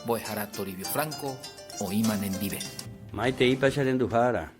Mbo'ehára Toribio Franco oĩma nendive. Maiteípa che renduhára,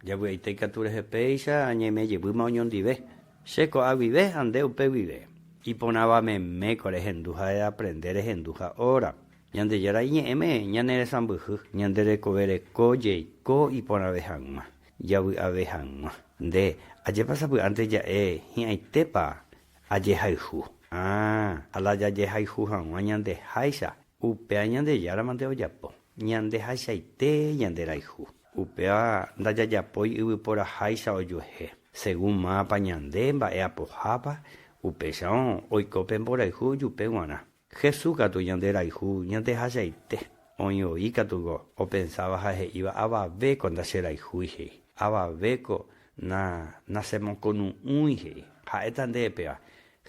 javy'aite ikatu rehe péicha añeime jevýma oñondive, che ko'a guive ha nde upe guive. Iporãva meme ko rehendu ha eaprende rehendu ha óra. Ñandejára iñe'ẽme ñane resãmbyhy, ñande rekove reko jeiko iporãve hag̃ua, javy'ave hag̃ua. Nde, ajépa sapy'ánte ja'e hi'ãitépa ajehayhu. Áã, ha la jajehayhu hag̃ua ñandeháicha, upéva Ñandejára mante ojapo. Ñande haichaite ñande rayhu. Upéva ndajajapói yvyporaháicha ojuehe. Según mávapa ñande mba'e apohápa, upéicharõ oiko pe mborayhu ojupe g̃uarã. Jesús katu ñande rayhu ñande hachaite. Oĩ voi katu ko opensáva ha he'íva avavéko ndacherayhúi he'i. Avavéko na nachemokonu'ũi he'i. Ha'éta ndéve péva.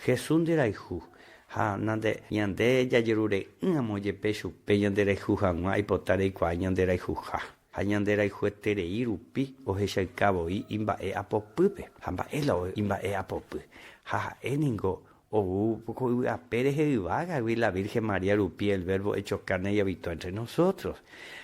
Jesús nde rayhu. Ha nande ñande jajerure'ỹ amo jepe chupe ñande rayhu hag̃ua aipota reikuaa ñande rayhuha. Ha ñande rayhueterei rupi ohechauka voi imba'e apopýpe. Ha mba'e la imba'e apopy. Ha ha'e ningo Ou ko yvy ape rehe yvágagui la Virgen María rupi el Verbo hecho carne y habitó entre nosotros.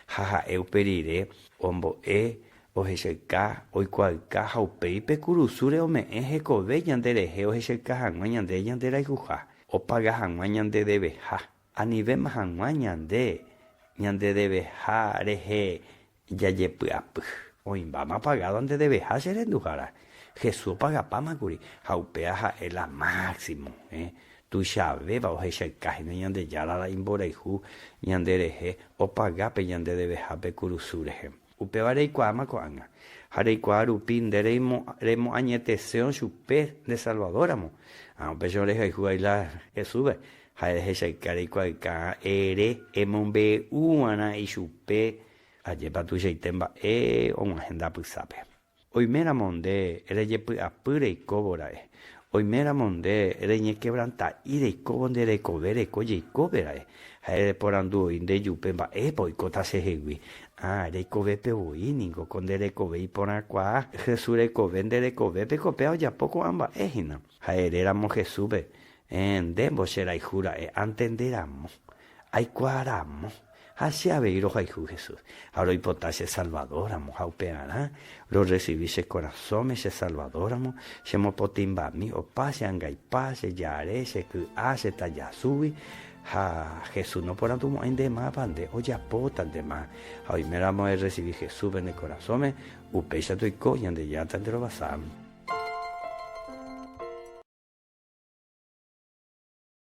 Ha ha'e upe rire ombo'e, ohechauka, oikuaauka ha upéi pe kurusúre ome'ẽ hekove ñande rehe ohechauka hag̃ua ñande ñande rayhuha, opaga hag̃ua ñande deveha, anivéma hag̃ua ñande ñande deveha rehe Jajepy'apy. Oĩmbáma pagado nde deveha che renduhára. Jesús opagapáma kuri, ha upéva ha'e la máximo, eh. Tuichavéva ohechauka hína Ñandejára la imborayhu ñande rehe opaga pe ñande deveha pe kurusu rehe. Upéva reikuaáma ko'ág̃a. Ha reikuaa rupi nde remoañetesérõ chupe nde Salvador ramo. Ha upéicharõ rehayhu vai la Jesúspe, ha rehechauka reikuaauka ere emombe'u va'erã ichupe Ajépa tuichaite mba'e og̃uahẽ ndapysápe. Oiméramo nde rejepy'apy reikóvo ra'e, oiméramo nde reñekevranta'i reikóvo nde rekove reko jeikópe ra'e, ha ereporandu voi nde jupe mba'épa oikóta chehegui. Ã, reikovépe voi ningo ko nde rekove iporãkuaa. Jesús rekove nde rekovépe ko péva ojapo ko'ã mba'e hína. Ha eréramo Jesúspe, Héẽ, ndémbo che rayhu ra'e, antende ramo, aikuaa ramo. Ha che avei rohayhu Jesús, ha roipota che Salvador ramo, ha upearã rorresivi che korasõme che Salvador ramo, chemopotĩmbami opa che angaipa, che jare, che ky'a, che tajasúgui, ha Jesús noporandumo'ãi nde mávapa nde ojapóta nde má. Ha oiméramo erresivi Jesúspe ne korasõme, upéicha toiko, Ñandejára tanderovasa.